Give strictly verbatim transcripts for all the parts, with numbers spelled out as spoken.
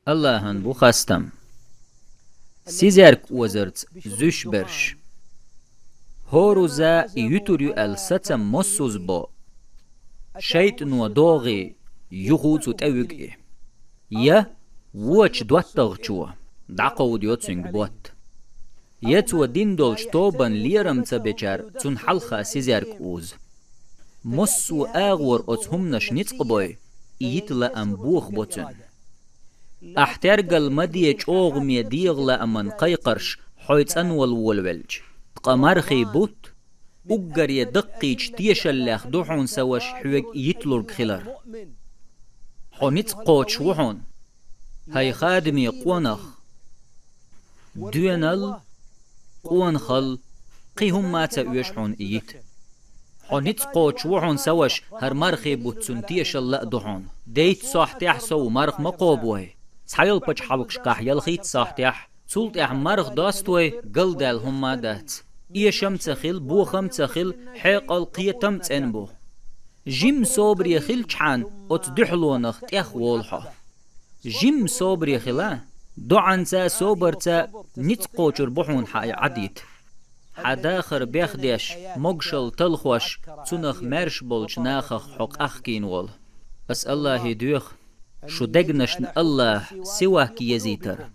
Аллахӏан бу хастам. Сизерг озарца зуьш берш. ХӀоруза юьтур ю аьлла сацам моссуз бо. ШайтӀано догӀий юху цу тӀе вуьгу и. Я вочу доттагӀчо дӀакховдайо цуьнга бот. Я цо дина долчу тобанна лерам ца бечара цунна хьалха сизерг уза. Массо а агӀор оцу хӀуманаш ницкъ бой, и йита лаам бохабо цуьнан. Ахь тергал ма де чӀогӀаме дегӀан лааман кхайкхарш хьой цӀанвала волавелча, ткъа мархий бутт, уггаре даккхийчу тешаллех ду хьуна, сан ваша, хьоьга и йиталург хилар. Хьо ницкъ кхочуш ву хьуна, хӀай хадаме къонах. Доьналла, къонахалла, кхин хӀумма а ца оьшу хьуна и йита. Хьо ницкъ кхочуш ву хьуна, сан ваша, хӀара мархий бутт, цунна тешалла а ду хьуна. Дейтта сохьтехь сов марха ма кхобой. Цхьайолу пачхьалкхашкахь ялхитта сохьтехь, цул тӀаьхьа марха достой, галдаьлла хӀумма а дац. Эшам а ца хила, бохам а ца хила, хьекъал, кхетам а цӀена бу. Жимма собаре хилчхьана, оцу дуьхьалонах тӀех волу хьо. Жимма собаре хила, доӀанца а, собарца а ницкъ кхочур бу хьуна хьан и Ӏад йита. Хьан дахар бехдеш, могушалла талхош, цунах маьрша болчу нахах хьо къахкийна волу. Ас Аллахье доьху, шу дегнашна Аллахь сивак езийтар.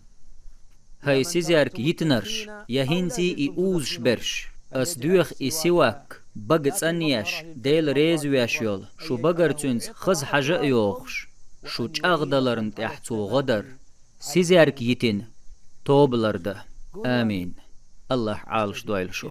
ХӀай сизерг йитинарш, я хӀинций и узуш берш, ас доьху и сивак, бага цӀанъеш, Дела реза веш йолу, шу багара цуьнца хаза хьажа а йохуш, шу чӀагӀдаларна тӀехь цо гӀо дар. Сизерг йитина, тоба лардан. Амин. Аллахь Ӏалаш дойла шу.